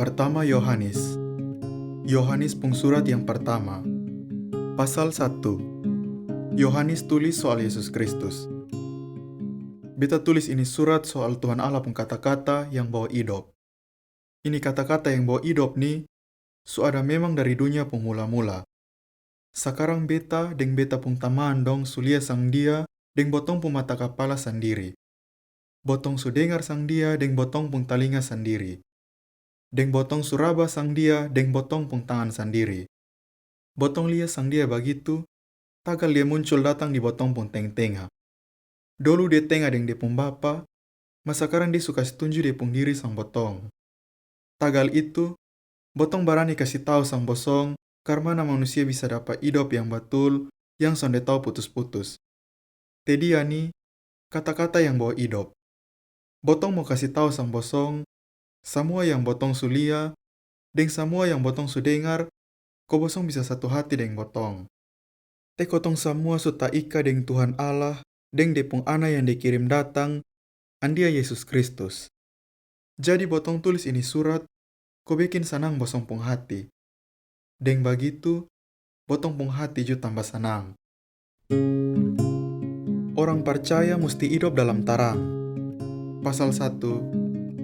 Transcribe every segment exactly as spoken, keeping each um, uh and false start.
Pertama Yohanes. Yohanes pung surat yang pertama. Pasal satu. Yohanes tulis soal Yesus Kristus. Beta tulis ini surat soal Tuhan Allah pung kata-kata yang bawa idop. Ini kata-kata yang bawa idop ni su ada memang dari dunia pung mula-mula. Sakarang beta deng beta pung tamang dong su lia sang Dia deng botong pung mata kapala sandiri. Botong su dengar sang Dia deng botong pung talinga sandiri. Deng botong su raba sang Dia deng botong pung tangan sandiri. Botong lia sang Dia bagitu, tagal Dia muncul datang di botong pung teng-tenga. Dolu Dia tenga deng Dia pung Bapa, ma sakarang Dia su kasi tunju Dia pung diri sang botong. Tagal itu, botong barani kasi tau sang bosong karmana manusia bisa dapa idop yang batul, yang sonde tau putus-putus. Te Dia ni kata-kata yang bawa idop. Botong mau kasi tau sang bosong samua yang botong su lia deng samua yang botong su dengar, ko bosong bisa satu hati deng botong. Te kotong samua su taika deng Tuhan Allah deng Dia pung Ana yang Dia kirim datang, andia Yesus Kristus. Jadi botong tulis ini surat ko bekin sanang bosong pung hati. Deng bagitu, botong pung hati ju tamba sanang. Orang parcaya musti idop dalam tarang. Pasal satu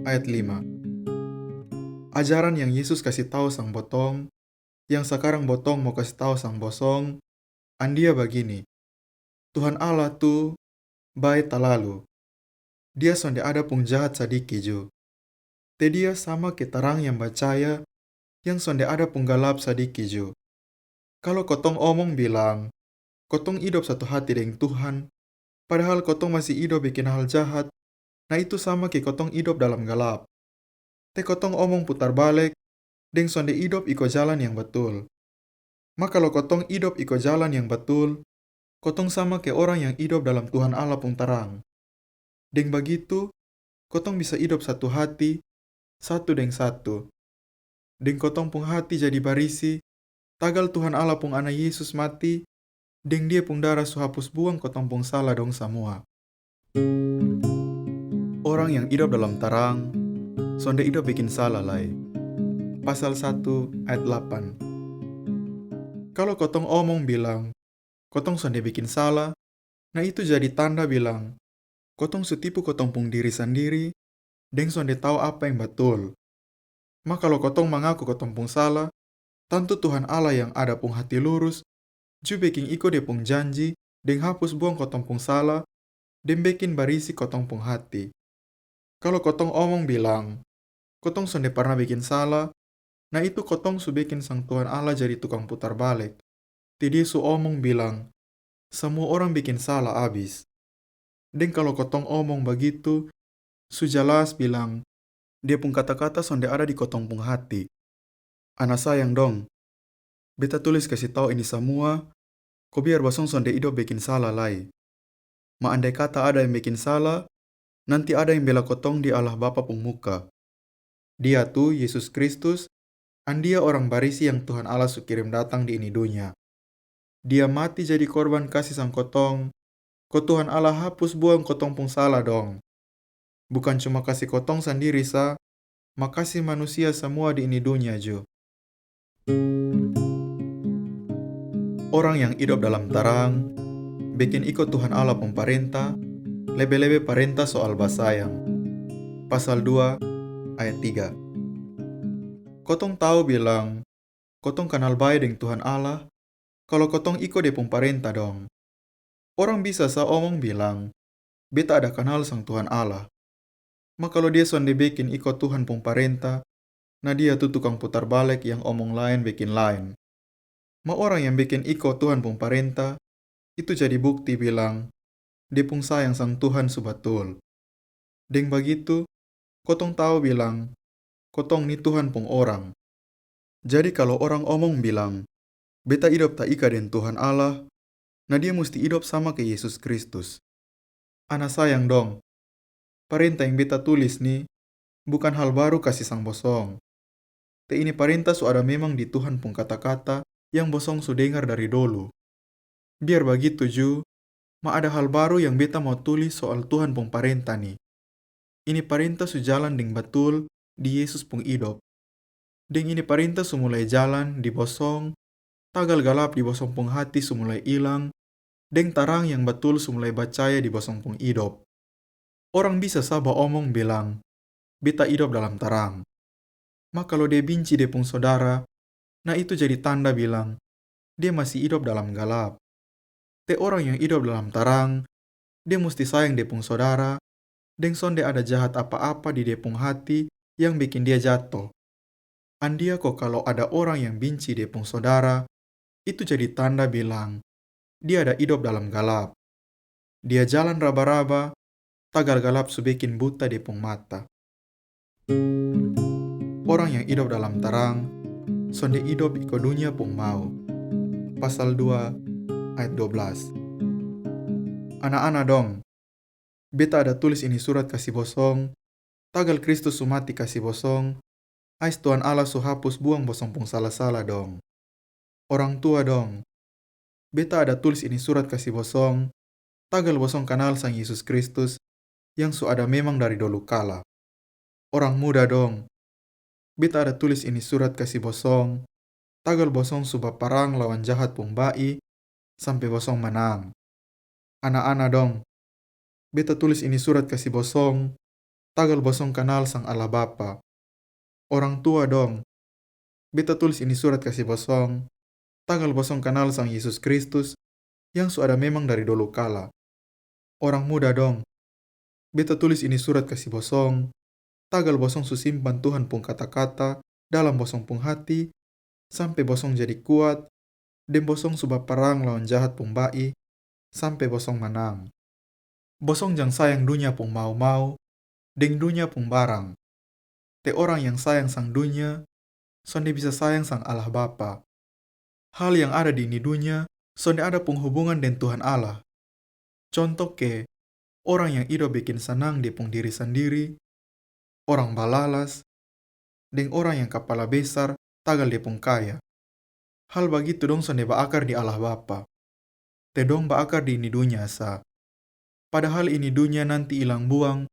ayat lima. Ajaran yang Yesus kasi tau sang botong, yang sakarang botong mau kasi tau sang bosong, andia bagini: Tuhan Allah tu bae talalu. Dia sonde ada pung jahat sadiki ju. Te Dia sama ke tarang yang bacaya, yang sonde ada pung galap sadiki ju. Kalo kotong omong bilang kotong idop satu hati deng Tuhan, padahal kotong masi idop bikin hal jahat, na itu sama ke kotong idop dalam galap. Te kotong omong putar balek deng sonde idop iko jalan yang batul. Ma kalo kotong idop iko jalan yang batul, kotong sama ke orang yang idop dalam Tuhan Allah pung tarang. Deng bagitu, kotong bisa idop satu hati, satu deng satu. Deng kotong pung hati jadi barisi, tagal Tuhan Allah pung Ana Yesus mati, deng Dia pung dara su hapus buang kotong pung sala dong samua. Orang yang idop dalam tarang sonde idop bikin sala lai. Pasal satu ayat delapan. Kalo kotong omong bilang kotong sonde bikin sala, na itu jadi tanda bilang kotong su tipu kotong pung diri sandiri deng sonde tau apa yang batul. Ma kalo kotong mangaku kotong pung sala, tantu Tuhan Allah yang ada pung hati lurus ju bekin iko Dia pung janji deng hapus buang kotong pung sala deng bekin barisi kotong pung hati. Kalo kotong omong bilang kotong sonde parna bekin sala, na itu kotong su bekin sang Tuhan Allah jadi tukang putar balek. Te Dia su omong bilang samua orang bekin sala abis. Deng kalo kotong omong bagitu, su jalas bilang Dia pung kata-kata sonde ada di kotong pung hati. Ana sayang dong, beta tulis kasi tau ini samua ko biar bosong sonde idop bekin sala lai. Ma andai kata ada yang bekin sala, nanti ada yang bela kotong di Allah Bapa pung muka. Dia tu Yesus Kristus, andia orang barisi yang Tuhan Allah su kirim datang di ini dunya. Dia mati jadi korban kasi sang kotong, ko Tuhan Allah hapus buang kotong pung sala dong. Bukan cuma kasi kotong sandiri sa, ma kasi manusia samua di ini dunya ju. Orang yang idop dalam tarang bekin iko Tuhan Allah pung parenta, lebe-lebe parenta soal basayang. Pasal dua ayat tiga. Kotong tau bilang kotong kanal bae deng Tuhan Allah kalo kotong iko Dia pung parenta dong. Orang bisa sa omong bilang beta ada kanal sang Tuhan Allah. Ma kalo dia sonde bekin iko Tuhan pung parenta, na dia tu tukang putar balek yang omong laen bekin laen. Ma orang yang bekin iko Tuhan pung parenta, itu jadi bukti bilang dia pung sayang sang Tuhan su batul. Deng bagitu, kotong tau bilang kotong ni Tuhan pung orang. Jadi kalo orang omong bilang beta idop taika deng Tuhan Allah, na dia musti idop sama ke Yesus Kristus. Ana sayang dong, parenta yang beta tulis ni bukan hal baru kasi sang bosong. Te ini parenta su ada memang di Tuhan pung kata-kata yang bosong su dengar dari dolu. Biar bagitu ju, ma ada hal baru yang beta mau tulis soal Tuhan pung parenta ni. Ini parenta su jalan deng batul di Yesus pung idop. Deng ini parenta su mulai jalan di bosong, tagal galap di bosong pung hati su mulai ilang, deng tarang yang batul su mulai bacaya di bosong pung idop. Orang bisa sa baomong bilang, "Beta idop dalam tarang." Ma kalo dia binci dia pung sodara, na itu jadi tanda bilang, dia masi idop dalam galap. Te orang yang idop dalam tarang, dia musti sayang dia pung sodara, deng sonde ada jahat apa-apa di dia pung hati yang bikin dia jato. Andia ko kalo ada orang yang binci dia pung sodara, itu jadi tanda bilang, dia ada idop dalam galap. Dia jalan raba-raba, tagal galap su bikin buta dia pung mata. Orang yang idop dalam tarang, sonde idop iko dunia pung mau. Pasal dua ayat dua belas. Ana-ana dong, beta ada tulis ini surat kasi bosong, tagal Kristus su mati kasi bosong, ais Tuhan Allah su hapus buang bosong pung sala-sala dong. Orang tua dong, beta ada tulis ini surat kasi bosong, tagal bosong kanal sang Yesus Kristus yang su ada memang dari dolu kala. Orang muda dong, beta ada tulis ini surat kasi bosong, tagal bosong su baparang lawan jahat pung ba'i, sampe bosong manang. Ana-ana dong, beta tulis ini surat kasi bosong, tagal bosong kanal sang Allah Bapa. Orang tua dong, beta tulis ini surat kasi bosong, tagal bosong kanal sang Yesus Kristus yang su ada memang dari dolu kala. Orang muda dong, beta tulis ini surat kasi bosong, tagal bosong su simpan Tuhan pung kata-kata dalam bosong pung hati, sampe bosong jadi kuat, deng bosong su baparang lawan jahat pung ba'i, sampe bosong manang. Bosong jang sayang dunia pung mau-mau, deng dunia pung barang. Te orang yang sayang sang dunia, sonde bisa sayang sang Allah Bapa. Hal yang ada di ini dunia, sonde ada pung hubungan deng Tuhan Allah. Conto ke, orang yang idop bikin sanang dia pung diri sandiri, orang balalas, deng orang yang kapala besar tagal dia pung kaya. Hal bagitu dong sonde baakar di Allah Bapa. Te dong baakar di ini dunia sa. Padahal ini dunia nanti ilang buang,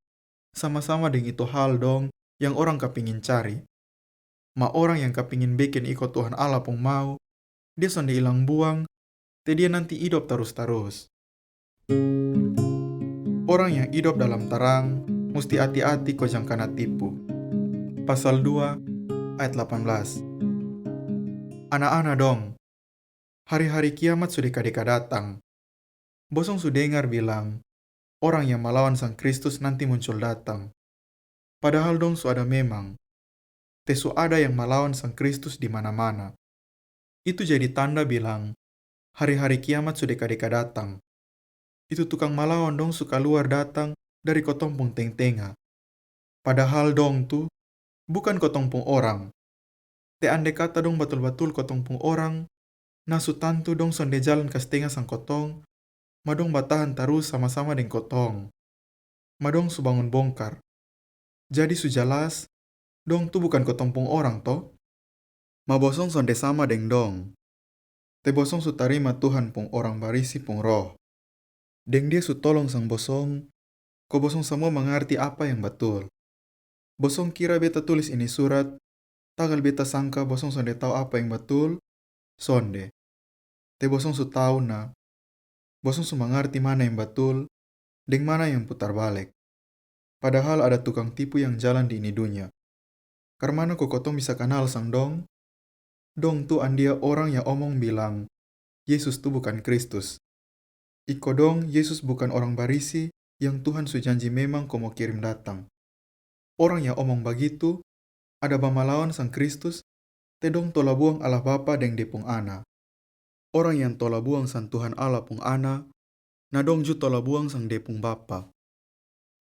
sama-sama deng itu hal dong yang orang kapingin cari. Ma orang yang kapingin bikin iko Tuhan Allah pung mau, dia sonde ilang buang, te dia nanti idop tarus-tarus. Orang yang idop dalam tarang musti ati-ati ko jang kana tipu. Pasal dua ayat delapan belas. Ana-ana dong, hari-hari kiamat su deka-deka datang. Bosong su dengar bilang, orang yang malawan sang Kristus nanti muncul datang. Padahal dong su ada memang. Te su ada yang malawan sang Kristus di mana-mana. Itu jadi tanda bilang, hari-hari kiamat su deka-deka datang. Itu tukang malawan dong su kaluar datang dari kotong pung teng-tenga. Padahal dong tu bukan kotong pung orang. Te ande kata dong batul-batul kotong pung orang, na su tantu dong sonde jalan kas tenga sang kotong, ma dong batahan tarus sama-sama deng kotong. Ma dong su bangun bongkar. Jadi su jalas, dong tu bukan kotong pung orang to? Ma bosong sonde sama deng dong. Te bosong su tarima Tuhan pung orang barisi pung Roh. Deng Dia su tolong sang bosong, ko bosong samua mangarti apa yang batul. Bosong kira beta tulis ini surat, tagal beta sangka bosong sonde tau apa yang batul? Sonde. Te bosong su tau na, bosong su mangarti mana yang batul, deng mana yang putar balek. Padahal ada tukang tipu yang jalan di ini dunia. Karmana ko kotong bisa kanal sang dong? Dong tu andia orang yang omong bilang, Yesus tu bukan Kristus. Iko dong, Yesus bukan orang barisi yang Tuhan su janji memang ko mo kirim datang. Orang yang omong bagitu, ada bamalawan sang Kristus, te dong tola buang Allah Bapa deng Dia pung Ana. Orang yang tola buang sang Tuhan Allah pung Ana, na dong ju tola buang sang Dia pung Bapa.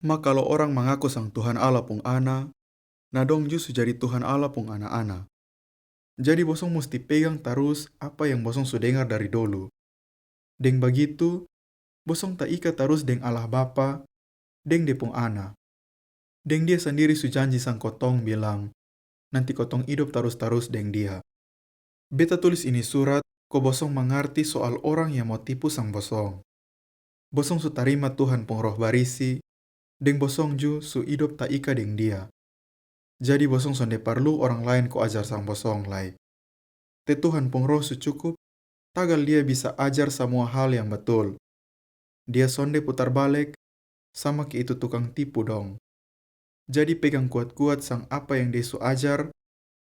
Ma kalo orang mangaku sang Tuhan Allah pung Ana, na dong ju su jadi Tuhan Allah pung ana-ana. Jadi bosong musti pegang tarus apa yang bosong su dengar dari dolu. Deng bagitu, bosong taika tarus deng Allah Bapa, deng Dia pung Ana. Deng Dia sandiri su janji sang kotong bilang, nanti kotong idop tarus-tarus deng Dia. Beta tulis ini surat ko bosong mangarti soal orang yang mo tipu sang bosong. Bosong su tarima Tuhan pung Roh Barisi, deng bosong ju su idop taika deng Dia. Jadi bosong sonde parlu orang laen ko ajar sang bosong lai. Te Tuhan pung Roh su cukup, tagal Dia bisa ajar samua hal yang batul. Dia sonde putar balek, sama ke itu tukang tipu dong. Jadi pegang kuat-kuat sang apa yang Dia su ajar,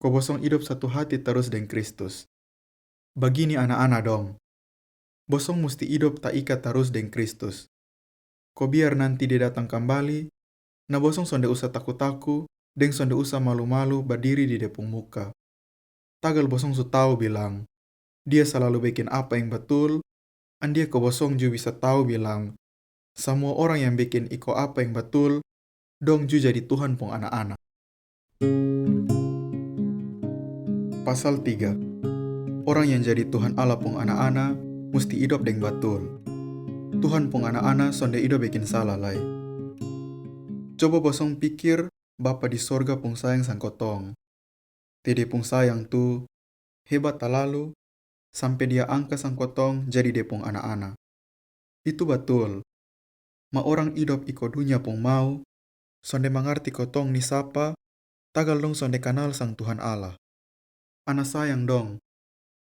ko bosong idop satu hati tarus deng Kristus. Bagini ana-ana dong, bosong musti idop taika tarus deng Kristus. Ko biar nanti Dia datang kambali, na bosong sonde usa taku-taku, deng sonde usa malu-malu badiri di Dia pung muka. Tagal bosong su tau bilang, Dia salalu bekin apa yang batul, andia ko bosong ju bisa tau bilang, samua orang yang bekin iko apa yang batul, dong ju jadi Tuhan pung ana-ana. Pasal tiga. Orang yang jadi Tuhan Allah pung ana-ana musti idop deng batul. Tuhan pung ana-ana sonde idop bekin sala lai. Coba bosong pikir Bapa di sorga pung sayang sang kotong. Te Dia pung sayang tu hebat talalu, sampe Dia angka sang kotong jadi Dia pung ana-ana. Itu batul. Ma orang idop iko dunya pung mau, sonde mangarti kotong ni sapa, tagal dong sonde kanal sang Tuhan Allah. Ana sayang dong,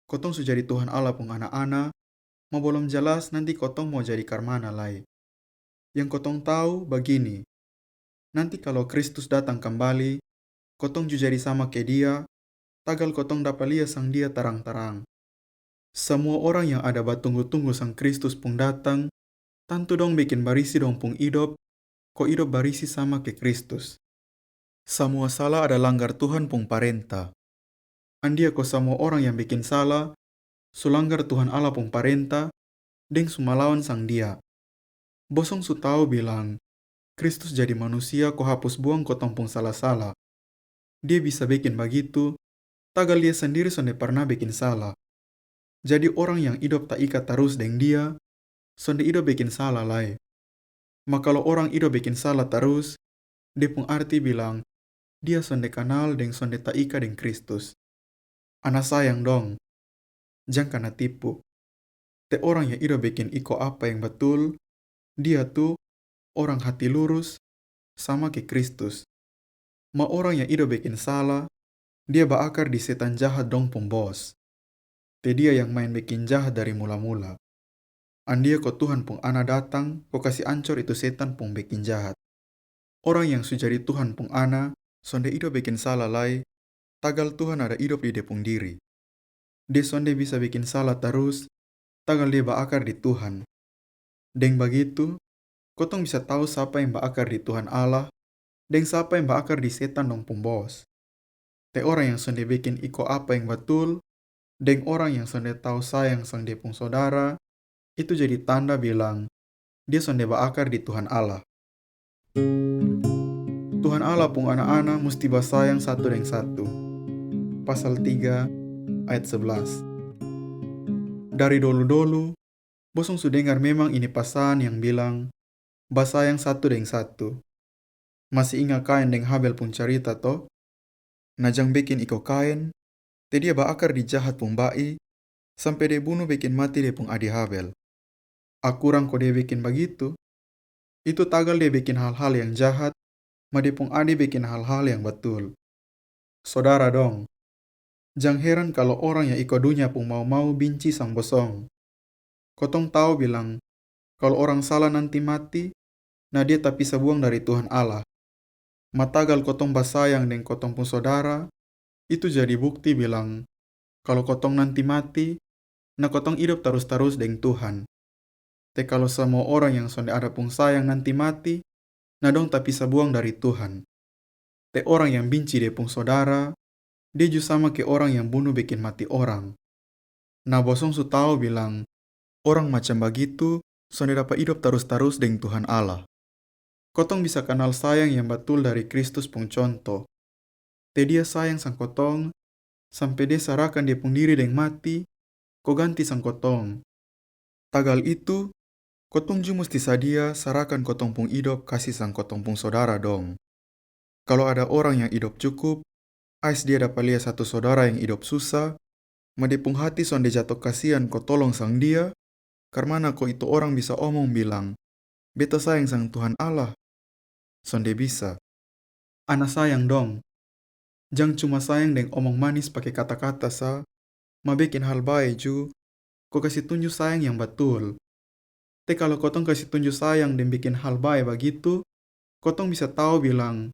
kotong su jadi Tuhan Allah pung ana-ana, ma bolom jalas nanti kotong mau jadi karmana lai. Yang kotong tau bagini, nanti kalo Kristus datang kambali, kotong ju jadi sama ke Dia, tagal kotong dapa lia sang Dia tarang-tarang. Samua orang yang ada batunggu-tunggu sang Kristus pung datang, tantu dong bekin barisi dong pung idop, ko idop barisi sama ke Kristus. Samua sala ada langgar Tuhan pung parenta. Andia ko samua orang yang bekin sala, su langgar Tuhan Allah pung parenta, deng su malawan sang Dia. Bosong su tau bilang, Kristus jadi manusia ko hapus buang kotong pung sala-sala. Dia bisa bekin bagitu, tagal Dia sandiri sonde parna bekin sala. Jadi orang yang idop taika tarus deng Dia, sonde idop bekin sala lai. Ma kalo orang idop bekin sala tarus, Dia pung arti bilang, dia sonde kanal deng sonde taika deng Kristus. Ana sayang dong, jang kana tipu. Te orang yang idop bekin iko apa yang batul, dia tu orang hati lurus, sama ke Kristus. Ma orang yang idop bekin sala, dia baakar di setan jahat dong pung bos. Te dia yang maen bekin jahat dari mula-mula. Andia ko Tuhan pung Ana datang ko kasi ancor itu setan pung bekin jahat. Orang yang su jadi Tuhan pung ana sonde idop bekin sala lai, tagal Tuhan ada idop di dia pung diri. Dia sonde bisa bekin sala tarus, tagal dia baakar di Tuhan. Deng bagitu, kotong bisa tau sapa yang baakar di Tuhan Allah, deng sapa yang baakar di setan dong pung bos. Te orang yang sonde bekin iko apa yang batul, deng orang yang sonde tau sayang sang dia pung sodara, itu jadi tanda bilang dia sonde baakar di Tuhan Allah. Tuhan Allah pung ana-ana musti basayang satu deng satu. Pasal tiga ayat sebelas. Dari dolu-dolu, bosong su dengar memang ini pasaan yang bilang, basayang satu deng satu. Masi inga Kain deng Habel pung carita to? Na jang bekin iko Kain, te dia baakar di jahat pung ba'i, sampe dia bunu bekin mati dia pung adi Habel. Akurang ko dia bekin bagitu, itu tagal dia bekin hal-hal yang jahat, ma dia pung adi bekin hal-hal yang batul. Sodara dong, jang heran kalo orang yang iko dunya pung mau-mau binci sang bosong. Kotong tau bilang, kalo orang sala nanti mati, na dia tapisa buang dari Tuhan Allah. Ma tagal kotong basayang deng kotong pung sodara, itu jadi bukti bilang, kalo kotong nanti mati, na kotong idop tarus-tarus deng Tuhan. Te kalo samua orang yang sonde ada pung sayang nanti mati, na dong tapisa buang dari Tuhan. Te orang yang binci dia pung sodara, dia ju sama ke orang yang bunu bekin mati orang. Na bosong su tau bilang, orang macam bagitu sonde dapa idop tarus-tarus deng Tuhan Allah. Kotong bisa kanal sayang yang batul dari Kristus pung conto. Te dia sayang sang kotong, sampe dia sarakan dia pung diri deng mati, ko ganti sang kotong. Tagal itu, kotong ju musti sadia sarakan kotong pung idop kasi sang kotong pung sodara dong. Kalo ada orang yang idop cukup, ais dia dapa lia satu sodara yang idop susa, ma dia pung hati sonde jato kasian ko tolong sang dia, karmana ko itu orang bisa omong bilang, beta sayang sang Tuhan Allah. Sonde bisa. Ana sayang dong, jang cuma sayang deng omong manis pake kata-kata sa, ma bekin hal bae ju, ko kasi tunju sayang yang batul. Te kalo kotong kasi tunju sayang deng bekin hal bae bagitu, kotong bisa tau bilang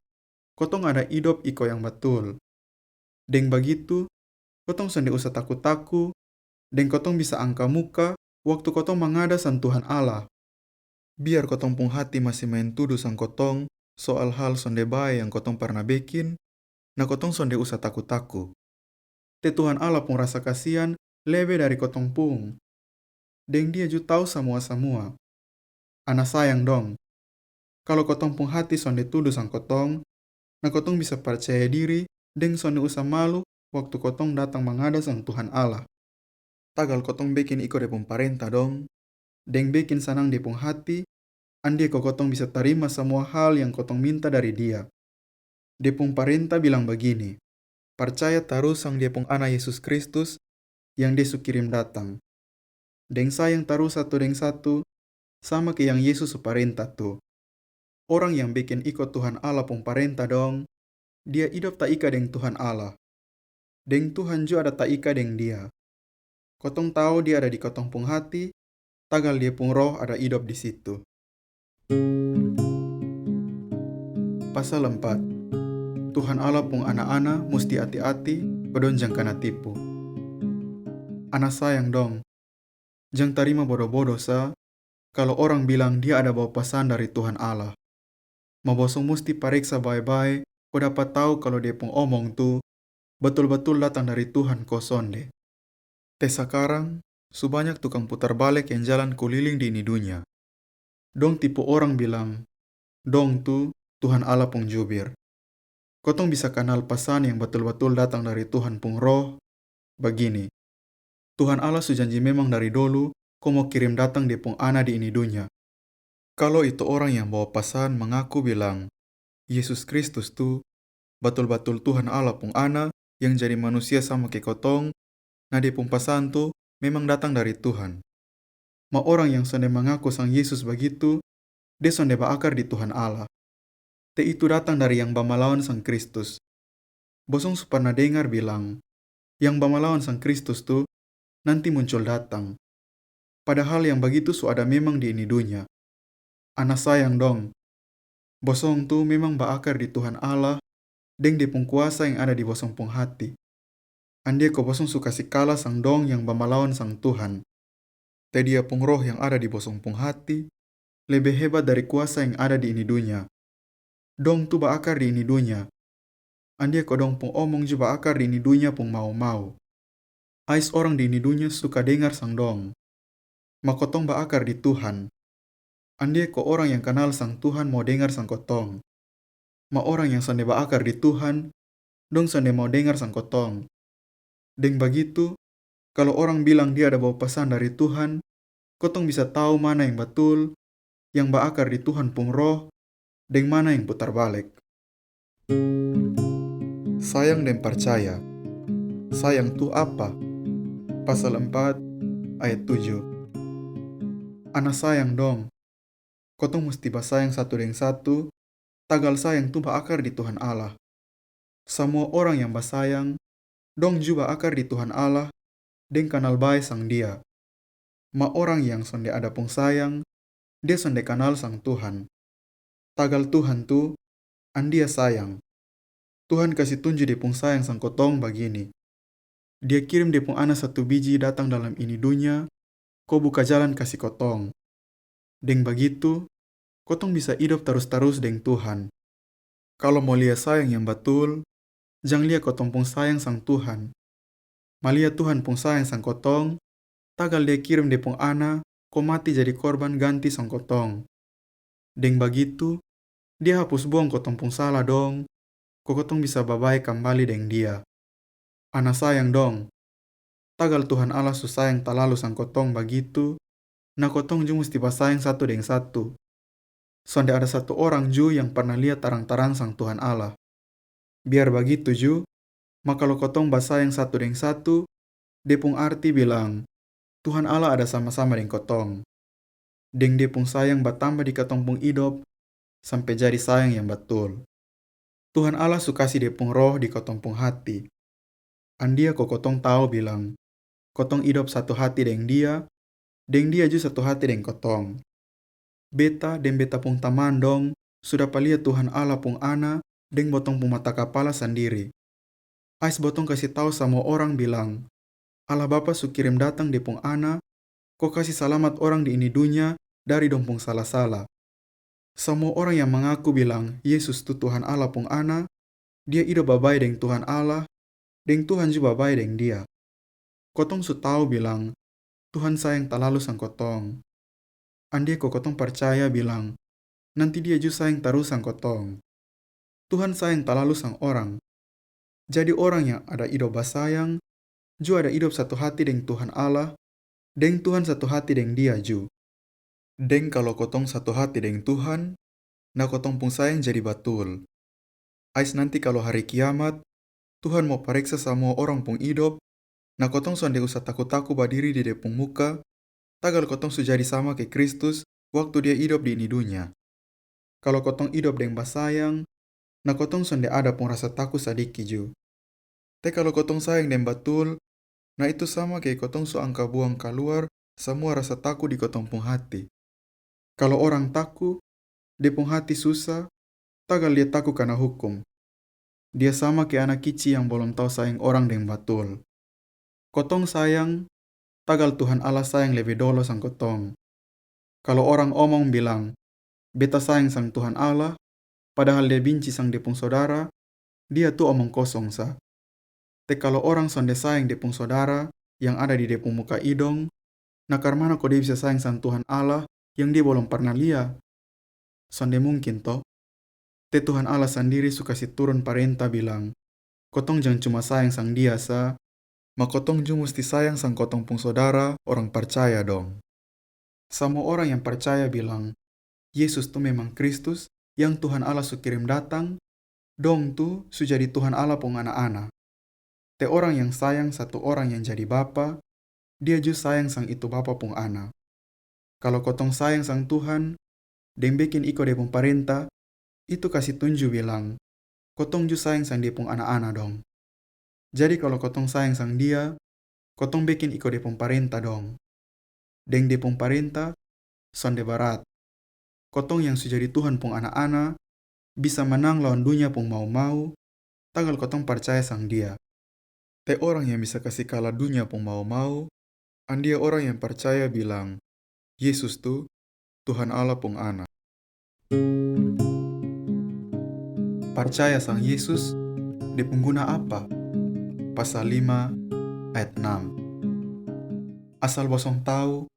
kotong ada idop iko yang batul. Deng bagitu, kotong sonde usa taku-taku, deng kotong bisa angka muka waktu kotong mangada sang Tuhan Allah. Biar kotong pung hati masi maen tudu sang kotong soal hal sonde bae yang kotong parna bekin, na kotong sonde usa taku-taku. Te Tuhan Allah pung rasa kasian lebe dari kotong pung. Deng Dia ju tau samua-samua. Ana sayang dong, kalo kotong pung hati sonde tudu sang kotong, na kotong bisa parcaya diri deng sonde usa malu waktu kotong datang mangada sang Tuhan Allah. Tagal kotong bekin iko Dia pung parenta dong, deng bekin sanang Dia pung hati, andia ko kotong bisa tarima samua hal yang kotong minta dari Dia. Dia pung parenta bilang bagini, parcaya tarus sang Dia pung Ana Yesus Kristus yang Dia su kirim datang, deng sayang tarus satu deng satu, sama ke yang Yesus su parenta tu. Orang yang bekin iko Tuhan Allah pung parenta dong, dia idop taika deng Tuhan Allah, deng Tuhan ju ada taika deng dia. Kotong tau Dia ada di kotong pung hati, tagal Dia pung Roh ada idop di situ. Pasal empat. Tuhan Allah pung ana-ana musti ati-ati, ko dong jang kana tipu. Ana sayang dong, jang tarima bodo-bodo sa kalo orang bilang dia ada bawa pasan dari Tuhan Allah. Ma bosong musti pareksa bae-bae ko dapa tau kalo dia pung omong tu batul-batul datang dari Tuhan ko sonde. Te sakarang, su banyak tukang putar balek yang jalan kuliling di ini dunya. Dong tipu orang bilang dong tu Tuhan Allah pung jubir. Kotong bisa kanal pasan yang batul-batul datang dari Tuhan pung Roh bagini, Tuhan Allah su janji memang dari dolu ko mo kirim datang Dia pung Ana di ini dunya. Kalo itu orang yang bawa pasan mangaku bilang Yesus Kristus tu batul-batul Tuhan Allah pung Ana yang jadi manusia sama ke kotong, na dia pung pasan tu memang datang dari Tuhan. Ma orang yang sonde mangaku sang Yesus bagitu, dia sonde baakar di Tuhan Allah. Te itu datang dari yang bamalawan sang Kristus. Bosong su parna dengar bilang, yang bamalawan sang Kristus tu nanti muncul datang. Padahal yang bagitu su ada memang di ini dunya. Ana sayang dong, bosong tu memang baakar di Tuhan Allah deng Dia pung kuasa yang ada di bosong pung hati. Andia ko bosong su kasi kala sang dong yang bamalawan sang Tuhan. Te Dia pung Roh yang ada di bosong pung hati lebe hebat dari kuasa yang ada di ini dunya. Dong tu baakar di ini dunya. Andia ko dong pung omong ju baakar di ini dunya pung mau-mau. Ais orang di ini dunya suka dengar sang dong. Ma kotong baakar di Tuhan. Andia ko orang yang kanal sang Tuhan mau dengar sang kotong. Ma orang yang sonde baakar di Tuhan, dong sonde mau dengar sang kotong. Deng bagitu, kalo orang bilang dia ada bawa pasan dari Tuhan, kotong bisa tau mana yang batul, yang baakar di Tuhan pung Roh, deng mana yang putar balek. Sayang deng parcaya. Sayang tu apa? Pasal empat ayat tujuh. Ana sayang dong, kotong musti basayang satu deng satu, tagal sayang tu baakar di Tuhan Allah. Samua orang yang basayang, dong ju baakar di Tuhan Allah deng kanal bae sang Dia. Ma orang yang sonde ada pung sayang, dia sonde kanal sang Tuhan. Tagal Tuhan tu andia sayang. Tuhan kasi tunju Dia pung sayang sang kotong bagini, Dia kirim Dia pung Ana satu biji datang dalam ini dunya ko buka jalan kasi kotong. Deng bagitu, kotong bisa idop tarus-tarus deng Tuhan. Kalo mo lia sayang yang batul, jang lia kotong pung sayang sang Tuhan, ma lia Tuhan pung sayang sang kotong, tagal Dia kirim Dia pung Ana ko mati jadi korban ganti sang kotong. Deng bagitu, Dia hapus buang kotong pung sala dong, ko kotong bisa babae kambali deng Dia. Ana sayang dong, tagal Tuhan Allah su sayang talalu sang kotong bagitu, na kotong ju musti basayang satu deng satu. Sonde ada satu orang ju yang parna lia tarang-tarang sang Tuhan Allah. Biar bagitu ju, ma kalo kotong basayang satu deng satu, Dia pung arti bilang Tuhan Allah ada sama-sama deng kotong. Deng Dia pung sayang batamba di katong pung idop, sampe jadi sayang yang batul. Tuhan Allah su kasi Dia pung Roh di kotong pung hati. Andia ko kotong tau bilang kotong idop satu hati deng Dia, deng Dia ju satu hati deng kotong. Beta deng beta pung tamang dong su dapa lia Tuhan Allah pung Ana deng botong pung mata kapala sandiri. Ais botong kasi tau samua orang bilang, Allah Bapa su kirim datang Dia pung Ana ko kasi salamat orang di ini dunya dari dong pung sala-sala. Samua orang yang mangaku bilang Yesus tu Tuhan Allah pung Ana, dia idop babae deng Tuhan Allah, deng Tuhan ju babae deng dia. Kotong su tau bilang Tuhan sayang talalu sang kotong. Andia ko kotong parcaya bilang nanti Dia ju sayang tarus sang kotong. Tuhan sayang talalu sang orang. Jadi orang yang ada idop basayang, ju ada idop satu hati deng Tuhan Allah, deng Tuhan satu hati deng Dia ju. Deng kalo kotong satu hati deng Tuhan, na kotong pung sayang jadi batul. Ais nanti kalo hari kiamat, Tuhan mo pareksa samua orang pung idop, na kotong sonde usa taku-taku badiri di Dia pung muka, tagal kotong su jadi sama ke Kristus waktu Dia idop di ini dunya. Kalo kotong idop deng basayang, na kotong sonde ada pung rasa taku sadiki ju. Te kalo kotong sayang deng batul, na itu sama ke kotong su angka buang kaluar samua rasa taku di kotong pung hati. Kalo orang taku, dia pung hati susa, tagal dia taku kana hukum. Dia sama ke ana kici yang bolom tau sayang orang deng batul. Kotong sayang, tagal Tuhan Allah sayang lebe dolo sang kotong. Kalo orang omong bilang, beta sayang sang Tuhan Allah, padahal dia binci sang dia pung sodara, dia tu omong kosong sa. Te kalo orang sonde sayang dia pung sodara yang ada di dia pung muka idong, na karmana ko dia bisa sayang sang Tuhan Allah yang dia bolom parna lia? Sonde mungkin to. Te Tuhan Allah sandiri su kasi turun parenta bilang, kotong jang cuma sayang sang Dia sa, ma kotong ju musti sayang sang kotong pung sodara orang parcaya dong. Samua orang yang parcaya bilang Yesus tu memang Kristus yang Tuhan Allah su kirim datang, dong tu su jadi Tuhan Allah pung ana-ana. Te orang yang sayang satu orang yang jadi bapa, dia ju sayang sang itu bapa pung ana. Kalo kotong sayang sang Tuhan deng bekin iko Dia pung parenta, itu kasi tunju bilang kotong ju sayang sang Dia pung ana-ana dong. Jadi kalo kotong sayang sang Dia, kotong bekin iko Dia pung parenta dong. Deng Dia pung parenta sonde barat. Kotong yang su jadi Tuhan pung ana-ana bisa manang lawan dunya pung mau-mau, tagal kotong parcaya sang Dia. Te orang yang bisa kasi kala dunya pung mau-mau, andia orang yang parcaya bilang Yesus tu Tuhan Allah pung Ana. Parcaya sang Yesus, dia pung guna apa? Pasal lima ayat enam. Asal bosong tau,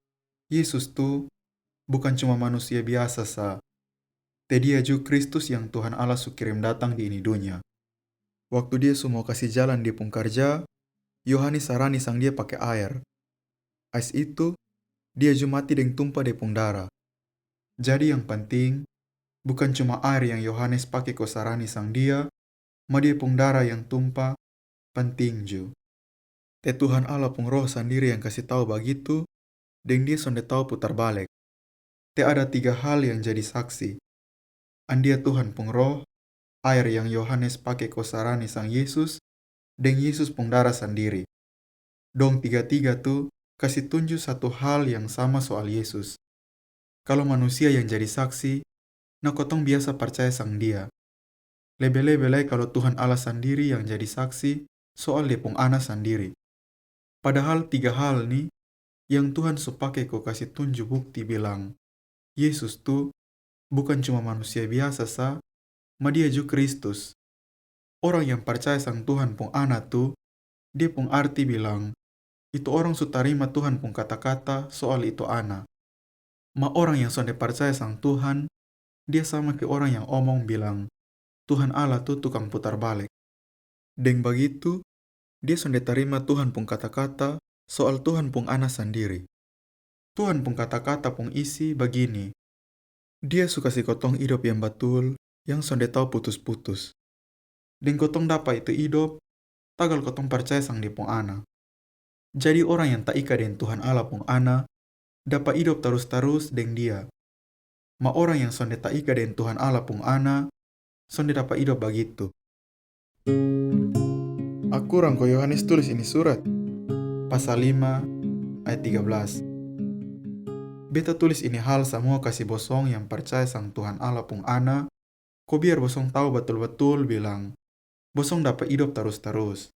Yesus tu bukan cuma manusia biasa sa, te Dia ju Kristus yang Tuhan Allah su kirim datang di ini dunya. Waktu Dia su mau kasi jalan Dia pung karja, Yohanes sarani sang Dia pake aer. Ais itu, Dia ju mati deng tumpa Dia pung dara. Jadi yang panting, bukan cuma aer yang Yohanes pake ko sarani sang Dia, ma Dia pung dara yang tumpa panting ju. Te Tuhan Allah pung Roh sandiri yang kasi tau bagitu, deng Dia sonde tau putar balek. Te ada tiga hal yang jadi saksi. Andia Tuhan pung Roh, aer yang Yohanes pake ko sarani sang Yesus, deng Yesus pung dara sandiri. Dong tiga-tiga tu kasi tunju satu hal yang sama soal Yesus. Kalo manusia yang jadi saksi, na kotong biasa parcaya sang Dia. Lebe-lebe lai kalo Tuhan Allah sandiri yang jadi saksi soal Dia pung Ana sandiri. Padahal tiga hal ni yang Tuhan su pake ko kasi tunju bukti bilang Yesus tu bukan cuma manusia biasa sa, ma Dia ju Kristus. Orang yang parcaya sang Tuhan pung Ana tu, Dia pung arti bilang itu orang su tarima Tuhan pung kata-kata soal itu Ana. Ma orang yang sonde parcaya sang Tuhan, dia sama ke orang yang omong bilang Tuhan Allah tu tukang putar balek. Deng bagitu, dia sonde tarima Tuhan pung kata-kata soal Tuhan pung Ana sandiri. Tuhan pung kata-kata pung isi bagini, Dia su kasi kotong idop yang batul, yang sonde tau putus-putus. Deng kotong dapa itu idop, tagal kotong parcaya sang Dia pung Ana. Jadi orang yang taika deng Tuhan Allah pung Ana dapa idop tarus-tarus deng Dia. Ma orang yang sonde taika deng Tuhan Allah pung Ana, sonde dapa idop bagitu. Akurang ko Yohanes tulis ini surat? Pasal lima ayat tiga belas. Beta tulis ini hal samua kasi bosong yang parcaya sang Tuhan Allah pung Ana, ko biar bosong tau batul-batul bilang bosong dapa idop tarus-tarus.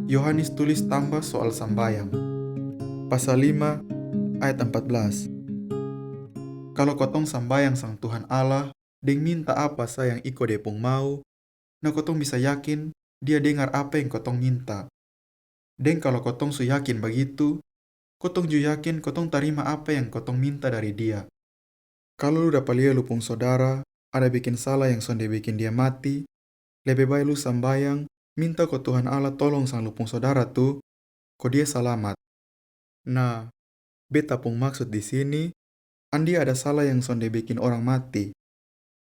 Yohanes tulis tamba soal sambayang. Pasal lima ayat empat belas. Kalo kotong sambayang sang Tuhan Allah deng minta apa sa yang iko Dia pung mau, na kotong bisa yakin Dia dengar apa yang kotong minta. Deng kalo kotong su yakin bagitu, kotong ju yakin kotong tarima apa yang kotong minta dari Dia. Kalo lu dapa lia lu pung sodara ada bikin sala yang sonde bikin dia mati, lebe bae lu sambayang minta ko Tuhan Allah tolong sang lu pung sodara tu, ko dia salamat. Nah, beta pung maksud di sini, andi ada sala yang sonde bikin orang mati.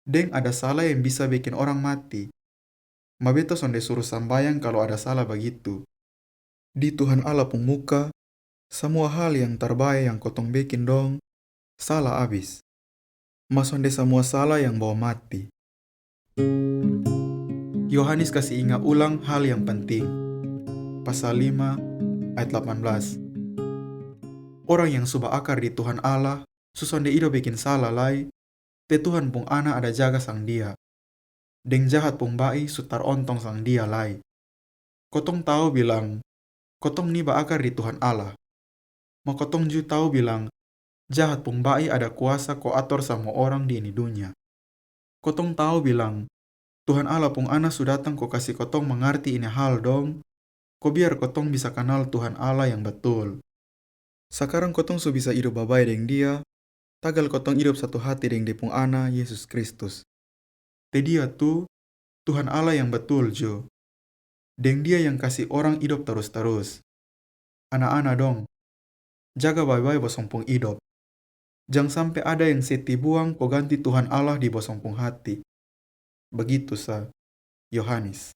Deng ada sala yang bisa bikin orang mati. Ma beta sonde suru sambayang kalo ada sala bagitu. Di Tuhan Allah pung muka, samua hal yang tarbae yang kotong bikin dong sala abis. Ma sonde samua sala yang bawa mati. Yohanes kasi inga ulang hal yang penting. Pasal lima ayat delapan belas. Orang yang su baakar di Tuhan Allah su sonde idop bikin sala lai, te Tuhan pung Ana ada jaga sang dia. Deng jahat pung bae su tarontong sang dia lai. Kotong tau bilang kotong ni baakar di Tuhan Allah. Ma kotong ju tau bilang jahat pung bae ada kuasa ko ator samua orang di ini dunya. Kotong tau bilang Tuhan Allah pung Ana su datang ko kasi kotong mangarti ini hal dong, ko biar kotong bisa kanal Tuhan Allah yang batul. Sakarang kotong su bisa idop babae deng Dia, tagal kotong idop satu hati deng Dia pung Ana, Yesus Kristus. Te Dia tu Tuhan Allah yang batul jo. Deng Dia yang kasi orang idop tarus-tarus. Ana-ana dong, jaga bae-bae bosong pung idop. Jang sampe ada yang seti buang ko ganti Tuhan Allah di bosong pung hati. Bagitu sa, Yohanes.